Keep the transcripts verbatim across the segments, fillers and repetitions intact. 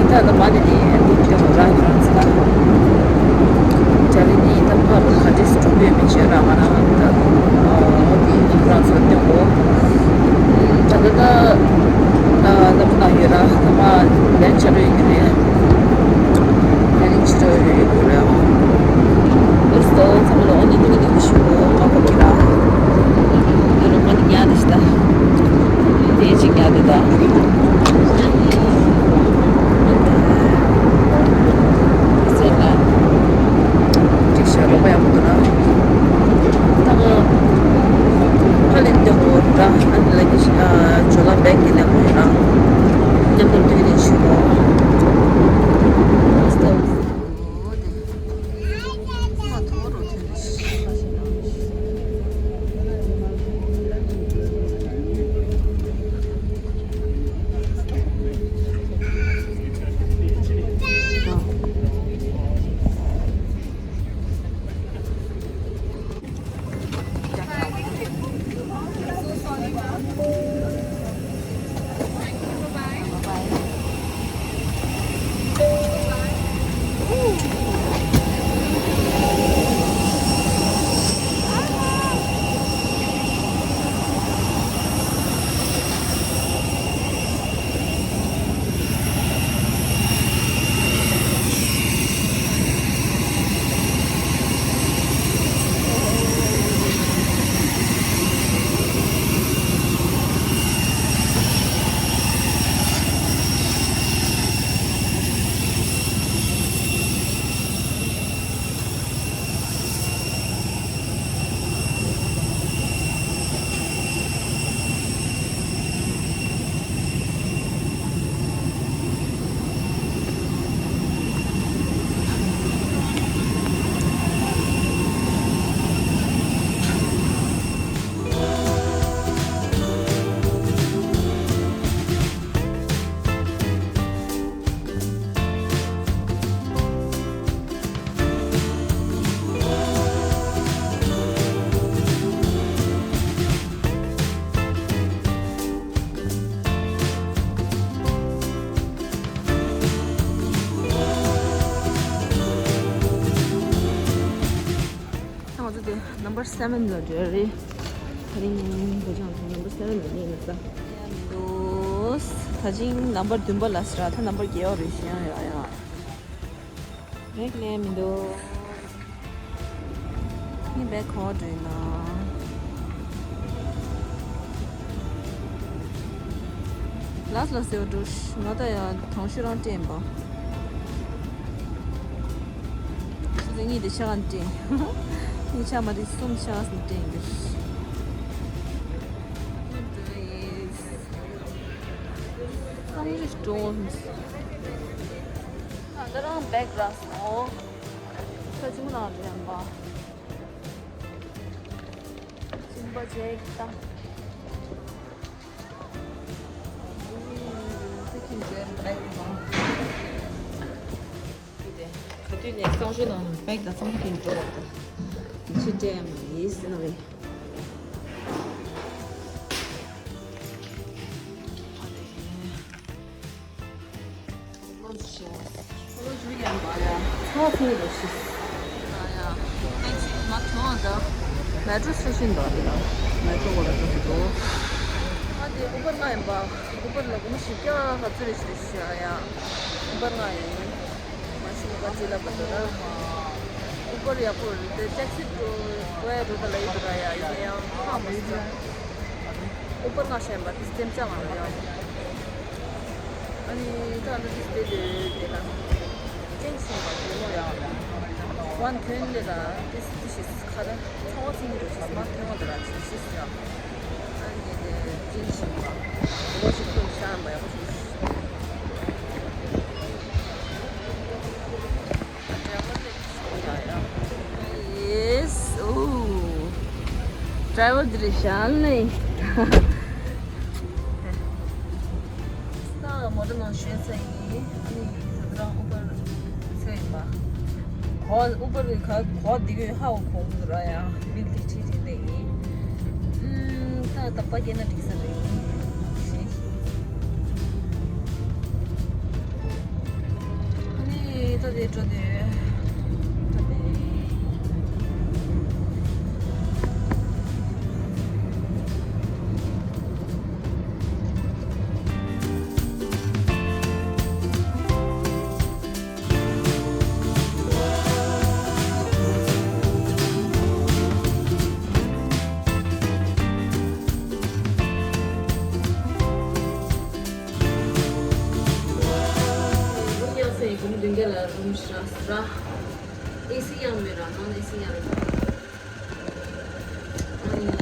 ད་ལ་མ་ནི་ནི་ཨ་ནི་དེ་མོ་རང་ཡིན་རང་ཚ་ལ། ཇ་རི་ནི་ད་ཕ་བོ་ག་འདྲས་སུ་གྲུབ་ཡོད་མི་ཆེ་ར་མ་ན་ད་འོ་དེ་རང་ཚོ་སྟོན་གོ། ད་ལ་ད་ད་ད་ཕ་ན་ཡོད་ར་ད་མ་ལན་ཆ་རོ་ཡོད་ཀྱི་རེད། ཨ་ནི་ཕྱི་དྲོ་རེ་རེ་དགོས་རེད། ཨོ་སྟོ་ཚང་མ་ལ་ཨོ་ནི་ཐུགས་རྗེ་ཆེ་ཞུ་གོ། ང་ཁོ་ཁྱེད་རང་ཡོད་རོགས་པ་ནི་ཉལ་དེ་ཤི་ད། དེ་ཅིག་ཉལ་དེ་ད། ཟེར་ན། ཅིག་ཤ་རོགས་པ་ཡག་པོ་འདུག་ན། ད་ང་ཕ་ལེན་སྟོན་གོ་ར། ཨ་ནི་ལ་ཉི་ཤི་ཨ་ཇོ་ལ་བེག་གི་ལེན་གོ་ཡོད་ར། མཉམ་དུ་དུས་རེ་ཞུ་གོ། ང་ཚོ་དེ་number seven ལ་འགྲོ་ཡ་རེད། ད་རིང་བོད་ལྗོངས་དེ་number seven ལ་གནས་ཡིན་ལ། ཡ་མི་འདུག་ད་ཅིང་number བདུན་པ་ལ་ཟེར་ར། ད་number བརྒྱད་པ་རེད་ཤི་ཡང་ཡ་ཡ། རེག་ལས་མི་འདུག་ངས་བེག་ག་པར་འགྲོ་ཡིན་ན། ལགས་ལགས་ཟེར་བ་འགྲོ་ཤི། ང་ད་ཡང་དང་ཤོས་རང་སྤྲད་ཡིན་པ། ཆུ་ཚོད་གཉིས་དེ་ཆ་ག་ནས་སྤྲད་ཡིན། གཉིས་ཆ་མ་རེད་གསུམ་ཆ་ག་ནས་སྤྲད་ཡིན་འདིར། ཨ་ནི་རེ་འགྲོ། ད་ང་རང་བེག་རག་སོང་། ཁ་ཅིག་མ་ནང་དུ་ཡང་པ། ཅིང་པ་ཅེག་ད། ག་དུས་ནས་གསང་སྤྱོད་ནང་ནས་བེག་དང་གསང་སྤྱོད་འགྲོ་བ་དང་། ཡིད་ཆེས་སྤྲད་ཡ་མ་ཡིན་ཟེར་ན་བས། ལོ་ཞིག་ཡང་བ་ཡ། ཚ་ཚ་ལོ་ཞིག་ཡ་ཡ། ཏེག་སི་མ་ཐོན་ཨ་ད། མེ་ཊོ་སི་ཊེ་ཤན་འདུག་ཨ་དེ་ལ། མེ་ཊོ་གོ་ལ་འགྲོ་གི་འདུག་ཨ་དེ་ཨུ་བར་ང་ཡིན་པ། ཨུ་བར་ལ་སྒོར་མོ་བཞི་བརྒྱ་ག་ཚོད་རེད་ཞེས་ཞུ་ཡ་ཡ། ཨུ་བར་ང་ཡིན། མ་ཤི་མ་ག་ཅི་ལ་བ་དོ་ར། ཨུ་བར་ཡག་པོ་རེད་དེ་ཏེག་སི་འགྲོ་གོ་ཡ་འགྲོ་ད་ལ་ཡི་དོ་ར་ཡ་ཡིན་ན་ཡང་ཧ་མ་སི། ཨུ་བར་ང་ཤེས་པ་དེ་སྟེམ་ཅག་ང་ཡ། ཨ་ནི་ད་ལྟ་དེ་དེ་དེ་དེ་ལ་ཅན་ཤེས་པ་དེ་ལོ་ཡ། ཝན་ཁྱོན་དེ་ལ་དེ་དེ་ཤེས་ཁ་ད་ཚོང་བ་ཚིག་གི་རོ་ཤེས་མ་ཐོན་བ་དེ་ལ་ཅན་ཤེས་ཡ། ཨ་ནི་དེ་ཅན་ཤེས་པ་ལོ་ཞིག་ཐོན་ཤ་མ་ཡ་ཁོ་ཤེས། Yes. Oh. Driver འདི་རེད་ཤག་ལེ། ད་མོ་ཊ་ནང་ཞོན་ཚར་ཡིན། ཨ་ནི་ད་རང་ཨུ་བར་ཚོད་ཡིན་པ། གོ་ཨུ་བར་གི་ག་གོ་འདི་གི་ཧ་གོ་གོང་དུ་ར་ཡ་མི་འདི་ཁྲིད་ཁྲིད་ལེ་ཡིན། ཨུམ་ད་ད་པ་སྐྱེ་ན་འགྲིག་ས་རེད། ཞེས། འགྲོ་དེ་འགྲོ་དེ། རུམ་ཉལ་སའི་སྒོར་མོ་བདུན་བརྒྱ་ལ་རུམ་བཞི་ར་སུ་ར། ཨེ་སི་ཡང་མེད་ར། ནང་ཨེ་སི་ཡང་རེད། ཨ་ནི།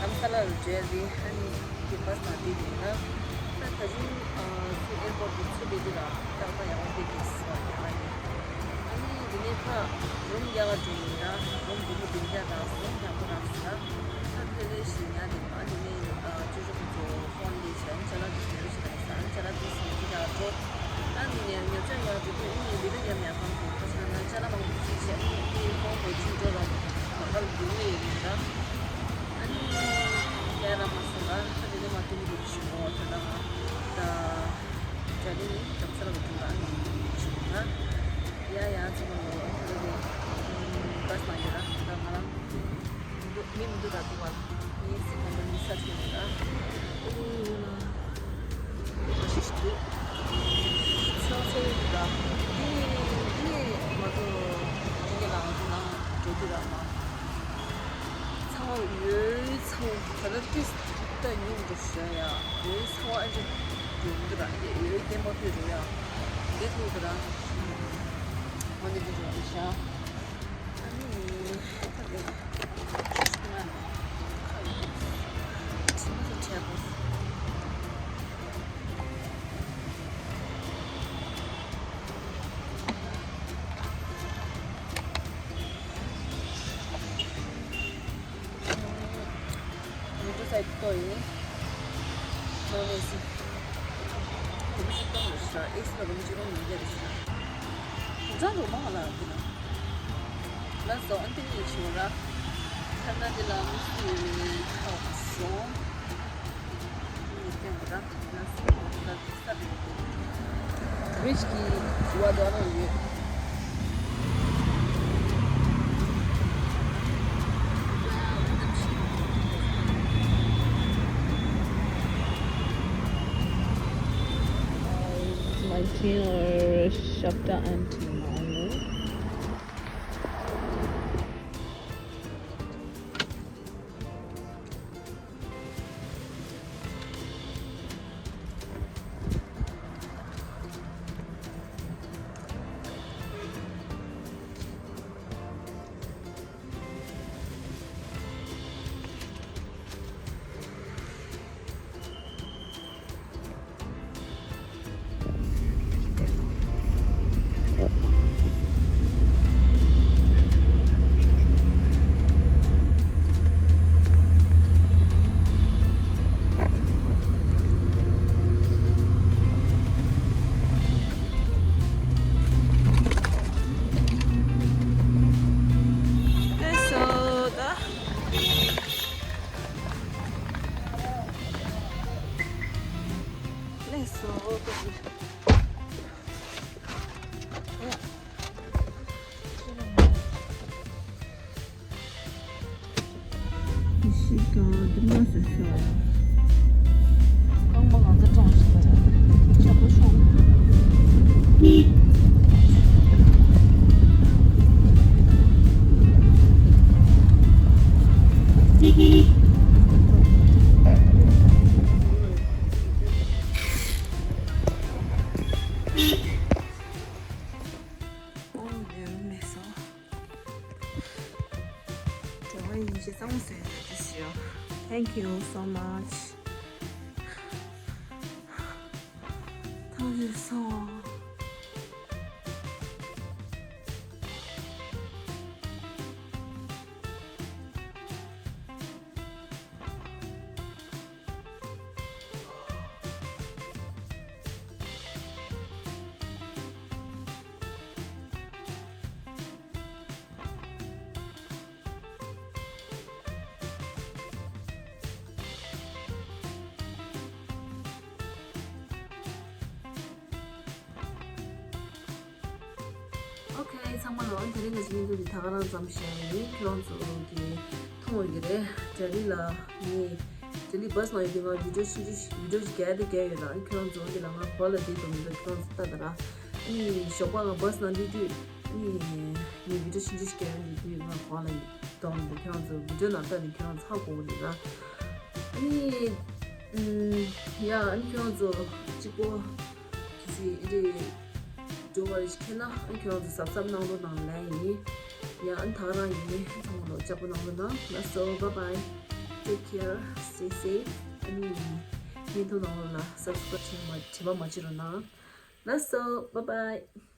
དྷརམ་ས་ལ་ལ་འབྱོར་རེད། ཨ་ནི་དེ་བྷ་སི་ནང་བསྡད་ཡོད་ན། ད་ད་ཅིང་སུད་ཨེར་པོར་དུ་ཚུད་བསྡད་དུས་ལ་ཏག་ཏག་ཡག་པོ་བསྡད་ཀྱི་སོ་ཡག་པོ་ཡིན། ཨ་ནི་དེ་ནས་ཕར་རུམ་རྒྱག་ག་འགྲོ་ཡིན་ན། རུམ་སྒོར་མོ་བདུན་བརྒྱ་དང་སོང་། ཡག་པོ་རག་སོང་ན། ད་དེ་ལས་ཞིག་ཉར་བསྡད་པ། དེ་ནས་ཅོ་ཅོ་ཁོ་ཚོ་ཕོན་བསྡད་བྱས། ཅ་ལག་དེ་ཚོ་ཉོ་ཆེད་དང་ས་ཅ་ལག་དེ་ཚོ་ཉོ་ཆེད་འགྲོ། ཨ་ནི་ངས་ཉོ་ཆ་ཡག་འགྲོ་དུས་ཨ་ནི་ལི་ལི་ཡ་མེད་ཁང་དུ་ཁ་ཆག་ན་ཅ་ལག་མང་པོ་ཅིག་བྱས། ཨ་ནི་ཨེ་ཕོན་དུ་ཅིག་འགྲོ་ར་མ་ག་ལ་འགྲོ་ངེས་ཡིན་ར། ཨ་ནི་ཡ་ར་མ་སོང་ལ། ཨ་ནི་ནི་མ་ཏི་ནི་རུ་ཞུ་འོ་ད་ད་ང་ད་ཇ་ནི་ནི་དམ་ས་ར་བ་ཏུ་ལ་ཨ་ནི་ཞུ་ན། ཡ་ཡ་ཚང་མ་ལོ་ཨ་ནི་ལི་བ་སི་མ་ཡོད་ར། ད་ང་རང་མི་མི་འདུག་ད་འདུག་བ། ངའི་སེམས་ནང་ལ་མི་ས་ཆེན་པོ་འདུག་ད། ཨ་ནི་ཡོད་ན་ཞིག་ཞིག་འདུག་ཚང་ཚང་འདུག་ད། འདི་ནས་འདི་ནས་མ་གཏོགས་ཡིན་གྱི་ལ་ང་ཚོ་ནང་འགྲོ་དུས་ར་མ། ཚང་བ་ཡོད་ཚང་བ་ག་ལ་ཏིས་ད་ཉུང་འགྲོ་ཤ་ཡ། ཡོད་ཚང་བ་ཨ་ཅེ་འགྲོ་འདུག་ར། ཡོད་བསྟན་པ་ཕུད་འགྲོ་ཡ། འདི་ཐུག་འདུག་ར། འོ་འདི་འདི་འགྲོ་འདུག་ཤ། ཨ་ནི། མོ་ཊ་སའི་ཀལ་ཡིན། ནོན་ཨེ་སི། དེ་མི་ཤེས་གཏོང་རེད་ཤག་ཨེ་སི་ལ་རུམ་གཅིག་རུམ་ཉིས་བརྒྱ་རེད་ཤག་དེ་འདྲ་རུ་མང་ལ་དེ་ན། ལ་སོ་ཨན་ཏི་ནི་ཆུ་ར། ཐ་ན་དེ་ལ་མི་སུ་ཡོད་ནི་ཁ་སོང་། མི་སྟོན་གོ་ར། ལ་སོ་ལ་ས་རེད། རིཆ་གི་ཝ་དོ་རོ་ཡོད། Nineteen or Shopta and Timaru. ལགས་སོ། ད། ལགས་སོ། ཤི་ཀ་འདི་མ་ཟེར་ས། རྐང་པ་ང་ཚོ་གྲོངས་ཤི་ཀ་ཡ། ཆག་པོ་ཤོང་། Thank you so much. Thank you so much. Okay, ཚང་མ་ལོ། དེ་རིང་གི་བརྙན་ཐུང་འདི་ད་ག་རང་ཙམ་བཤད་ཡིན། ཁྱེད་རང་ཚོ་གི་མཐོང་འོང་གི་རེད། ལྡི་ལི་ལ་ངས་ལྡི་ལི་བྷ་སི་ནང་ཡོད་དུས་ང་བི་ཌིའོ་ཆུང་ཆུང་ཞིག་བི་ཌིའོ་ཞིག་རྒྱག་དེ་རྒྱག་ཡོད་ལ། ཁྱེད་རང་ཚོ་འདི་ལ་ང་གོ་ལ་བསྡད་འདུག་མི་འདུག་ཁྱེད་རང་ཚོ་ལྟ་དང་ར། ཨ་ནི་ཞོགས་པ་ང་བྷ་སི་ནང་སླེབས་དུས་ཨ་ནི་ངས་བི་ཌིའོ་ཆུང་ཆུང་ཞིག་རྒྱག་ཡོད་འདུག་དུས་ང་གོ་ལ་འདུག་མི་འདུག་ཁྱེད་རང་ཚོ་བི་ཌིའོ་ནང་ལྟ་ནས་ཁྱེད་རང་ཚོ་ཧ་གོ་གི་རེད་ལ། ཨ་ནི། ཨམ། ཡ། ཨ་ནི་ཁྱེད་རང་ཚོ་གཅིག་པོ་གལ་སྲིད་ཨེ་འདྲས་འགྲོ་བ་རེ་ཞིག་ཁེལ་ན། ཨ་ནི་ཁྱེད་རང་ཚོ་གཟབ་གཟབ་གནང་རོགས་གནང་ལབ་ཡིན། ཡ། ཨ་ནི་ད་ག་རང་ཡིན། ཚང་མ་ལོ་ལྕགས་པོ་གནང་རོགས་གནང་། That's all. Bye bye. Take care. Stay safe. ཨ་ནི་བརྙན་ཐུང་ནང་ལོགས་ལ་སབ་སི་ཀ་རབ་བྱས་མ་བྱས་པ་མ་བྱེད་རོགས་གནང་། That's all. Bye bye.